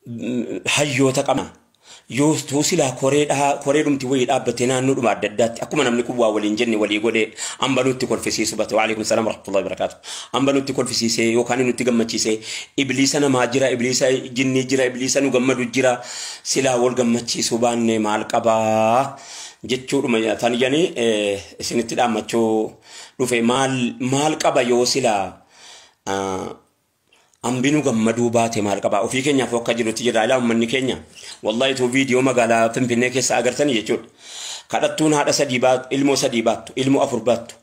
Hayyoota qabna. Yoo silaa koree dhumti wayii dhaabbatee naannoodhuma adda addaatti akkuma namni kun waa waliin jenne walii godhee hamba nutti kolfisiisu bate. Waalaikum salaam warahmatullahi wabarakatuh. Hamba nutti kolfisiisee yookaan nutti gammachiisee, ibliisa namaa jira, ibliisa jinnii jira, ibliisa nu gammadu jira, silaa wal gammachiisuu baanne maal qabaa jechuudhuma tan jedhanii isinitti dhaammachuu dhufe. Maal qaba yoo silaa hambinu gammaduu baate? Maal qaba? Ofii keenyaaf akka jirutti jira. Ilaa, uummanni keenya wallahi tu viidiyoo magaalaa Finfinnee keessa agartanii jechuudha. Kadhattuun haadha sadii baattu, ilmoo sadii baattu, ilmoo afur baattu,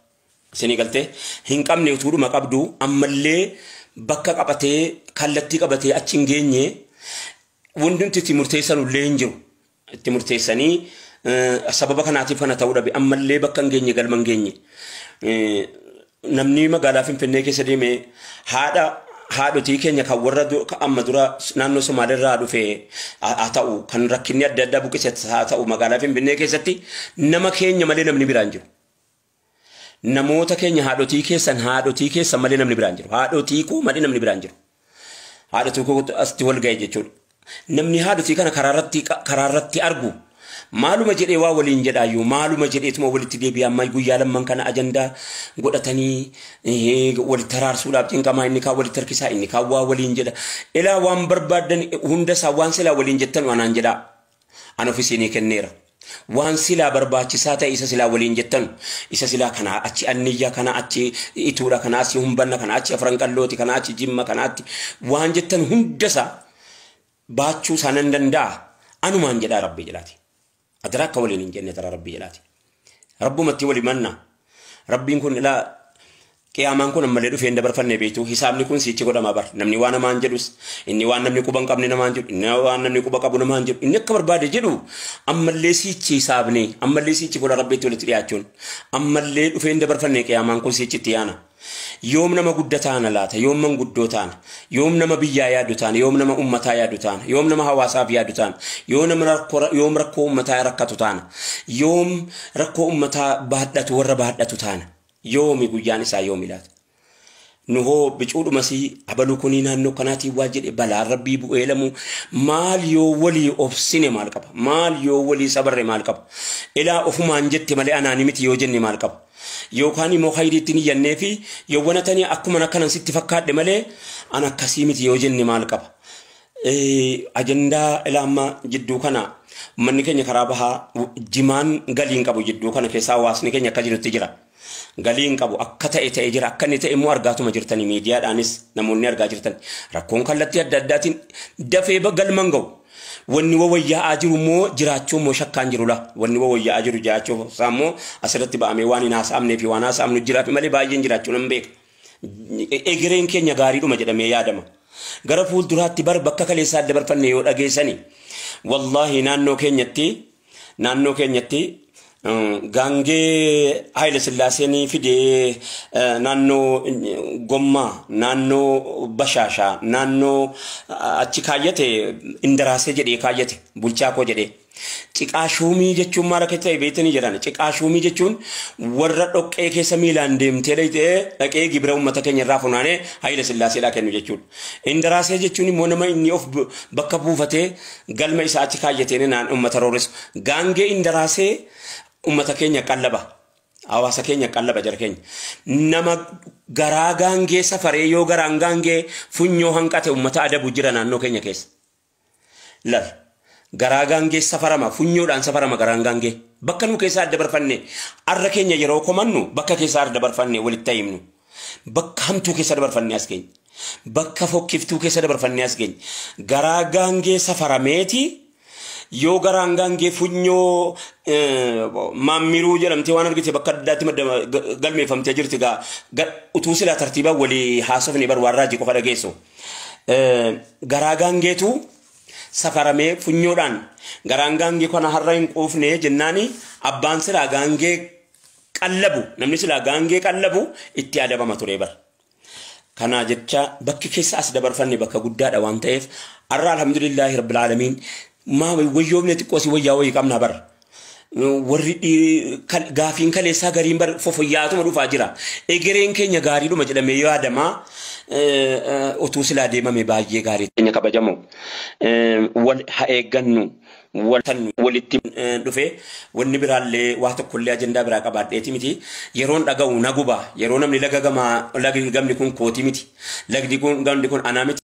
isinii galtee hin qabne utuudhuma qabdu, ammallee bakka qabatee kallattii qabatee achi hin geenye. Wanti itti murteessan illee hin jiru. Itti murteessanii sababa kanaatiif kana ta'uu dhabe, ammallee bakka hin geenye, galma hin geenye. Namni magaalaa Finfinnee keessa deeme haadha haadhotii keenya kan warra amma dura naannoo Somaaliirraa dhufe haa ta'u, kan rakkinni adda addaa buqqise haa ta'u, magaalaa Finfinnee keessatti nama keenya malee namni biraan jiru. Namoota keenya, haadhotii keessan, haadhotii keessan malee namni biraan jiru. Haadhotii koo malee namni biraan jiru. Haadhotii koo asitti wal ga'e jechuudha. Namni haadhotii kana karaarratti argu maaluma jedhee waa waliin jedhaayyuu, maaluma jedheetuma walitti deebi'aa? Amma guyyaa lamman kana ajandaa godhatanii walitti araarsuudhaaf cinqamaa, inni kaan walitti harkisaa, inni kaan waa waliin jedha. Ilaa, waan barbaaddan hunda isaa waan silaa waliin jettan anaan jedhaa. An ofiisinii kenneera. Waan silaa barbaachisaa ta'e, isa silaa waliin jettan, isa silaa kana achi anniyyaa, kana achi ituudha, kana achi humbanna, kana achi Afran Qallooti, kana achi Jimma, kana achi waan jettan hunda isaa baachuu isaa nan danda'a. Anumaan jedhaa, Rabbii jedhaati. Adaraa akka waliin hin jenne tara, Rabbii jedhaati. Rabbumatti walii manna. Rabbiin kun, ilaa, qiyaamaan kun ammallee dhufee hin dabarfanne beektu. Hisaabni kun siichi godhama bar. Namni waa namaan jedhus, inni waan namni quba hin qabne namaan jedhu, inni waan namni quba qabu namaan jedhu, inni akka barbaade jedhu, ammallee siichi hisaabni, ammallee siichi fuula Rabbiitti walitti dhiyaachuun, ammallee dhufee hin dabarfanne. Qiyaamaan kun siichi itti yaana. Yoom nama guddaa taana laata? Yoom manguddoo taana? Yoom nama biyyaa yaadu taana? Yoom nama ummataa yaadu taana? Yoom nama hawaasaaf yaadu taana? Yoom rakkoo ummataa rakkatu taana? Yoom rakkoo ummataa baadhatu, warra baadhatu taana? Yoomi guyyaan isaa yoomi laata? Nu hoo bicuudhumasii abaluu kunii naannoo kanaatiin waa jedhe, balaan Rabbii bu'ee lamu. Maal yoo walii obsine maal qaba? Maal yoo walii sabarre maal qaba? Ilaa, ofumaan jette malee anaani miti yoo jenne maal qaba? Yookaan immoo khayriitti ni jennee fi yoowwana tanii akkuma akkanan sitti fakkaadhe malee an akkasii miti yoo jenne maal qaba? Ajandaa, ilaa, amma jidduu kana uummanni keenya karaa bahaa jimaan galii hin qabu. Jidduu kana keessa hawaasni keenya akka jirutti jira. Galii hin qabu, akka ta'e ta'e jira. Akka inni ta'e immoo argaatuma jirtanii, miidiyaadhaanis namoonni argaa jirtan. Rakkoon kallattii adda addaatiin dafee galma hin ga'u. Wanni wawayyaa'aa jiru immoo jiraachuu immoo shakkaan jiru la. Wanni wawayyaa'aa jiru jiraachuu isaa immoo asirratti ba'amee waan hin haasa'amnee fi waan haasa'amnu jiraaf malee baay'een jiraachuu nan beeka. Egereen keenya gaariidhuma jedhamee yaadama. Gara fuulduraatti bar bakka kaleessaa dabarfanne yoo dhageessani, wallaahi naannoo keenyatti gaangee Haayile Sillaaseen fidee naannoo Gommaa, naannoo Bashaashaa, naannoo achi kaayyate, Indaraasee jedhee kaayyate, bulchaa koo jedhee. Ciqaa shuumii jechuun maal akka ta'e beektanii jedhan. Ciqaa shuumii jechuun warra dhoqqee keessa miilaan deemtee dhaqee gibira uummata keenya irraa funaanee Haayile Sillaaseedhaa kennu jechuudha. Indaraasee jechuun immoo nama inni of bakka buufatee galma isaa achi kaayyatee naan uummata roorrisu. Gaangee Indaraasee uummata keenya qallaba. Hawaasa keenya qallaba jara keenya. Nama garaa gaangee safaree, yoo garaan gaangee funyoo hanqate uummata adabu jira naannoo keenya keessa. Lal. Garaa gaangee safarama, funyoodhaan safarama garaan gaangee. Bakka nu keessaa adda barfanne, arra keenya yeroo komannu, bakka keessaa adda dabarfanne walitti himnu. Bakka hamtuu keessa dabarfanne as keenya. Bakka fokkiftuu keessa dabarfanne as keenya. Garaa gaangee safarameeti, yoo garaan gaangee funyoo maammiruu jedhamtee waan argite bakka addaatti galmeeffamtee jirti gaa, utuu silaa tartiibaan walii haasofne bar waan raajii qofa dhageessu. Garaa gaangeetu safaramee funyoodhaan, garaan gaangee kana har'a hin quufne jennaani, abbaan silaa gaangee qallabu, namni silaa gaangee qallabu itti adabama ture bar. Kana jecha bakki keessa as dabarfanne bakka guddaadha waan ta'eef, har'a alhamdulillaahi rabbil aalamiin, maa wayyoofne, xiqqoo si wayyaa wayii qabna bar. Warri gaafiin kaleessaa gariin bar fofoyyaatuma dhufaa jira. Egereen keenya gaariidhuma jedhamee yaadamaa utuu silaa deemame baay'ee gaarii. Keenya kabajamoo, wal haa eeggannu, wal walitti dhufe. Wanni biraallee waa tokkollee ajandaa biraa qabaadheeti miti. Yeroon dhaga'u na guba. Yeroo namni laga gamaa, lagni gamni kun kooti miti, lagni kun gamni kun anaa miti.